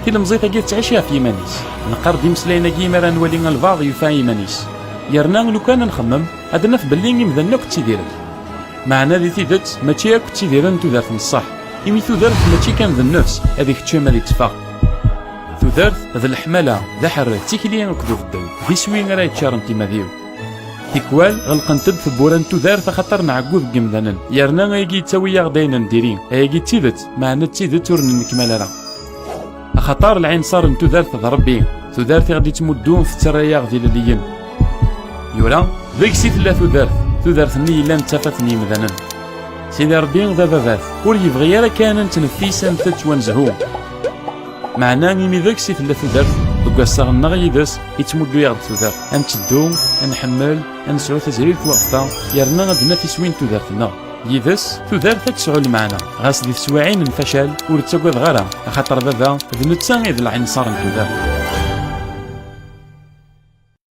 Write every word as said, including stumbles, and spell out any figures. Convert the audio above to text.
Tilemẓit-agi tettɛici ɣef yiman-is. Neqqar-d imeslayen-agi imi ara nwali albaɛḍ yufa iman-is. Yerna lukan ad nxemmem, ad naf belli imdanen akk ttidiren. Meɛna di tidet, mačči akk ttidiren tudert n ṣṣeḥ, imi tudert mačči kan d nnefs, ad ikeččem ad itteffeɣ. Tudert d leḥmala, d aḥerrek, d tikli akked ubeddel, d iswi ara yeččaren timad-iw. Tikwal, ɣelqent-d tewwura n tudert axaṭer nɛeggu deg yemdanen, yerna ayagi yettawi-yaɣ-d ayen n diri, ayagi d tidet, meɛna d tidet ur nennekmal ara. Axaṭer lɛinṣer n tudert d Ṛebbi, tudert i ɣ-d-ittmuddun tettarra-yaɣ d ilelliyen. Yura, deg-s i tella tudert, tudert-nni yellan d tafat n yemdanen. Sidi Ṛebbi d ababat, ur yebɣi ara kan ad nettneffis, ad ntett, ad nezhu. Meɛna imi deg-s i tella tudert, deg wassaɣ-nneɣ yid-s, ittmuddu-yaɣ-d tudert. Ad netteddu, ad nḥemmel, ad nesɛu tazrirt weɣfa, yerna ad d-naf iswi n tudert-nneɣ. Yid-s, tudert ad tesɛu lmeɛna. Ɣas di teswiɛin n facal, ur ttagadeɣ ara, axaṭer baba d netta i d lɛinṣer n tudert.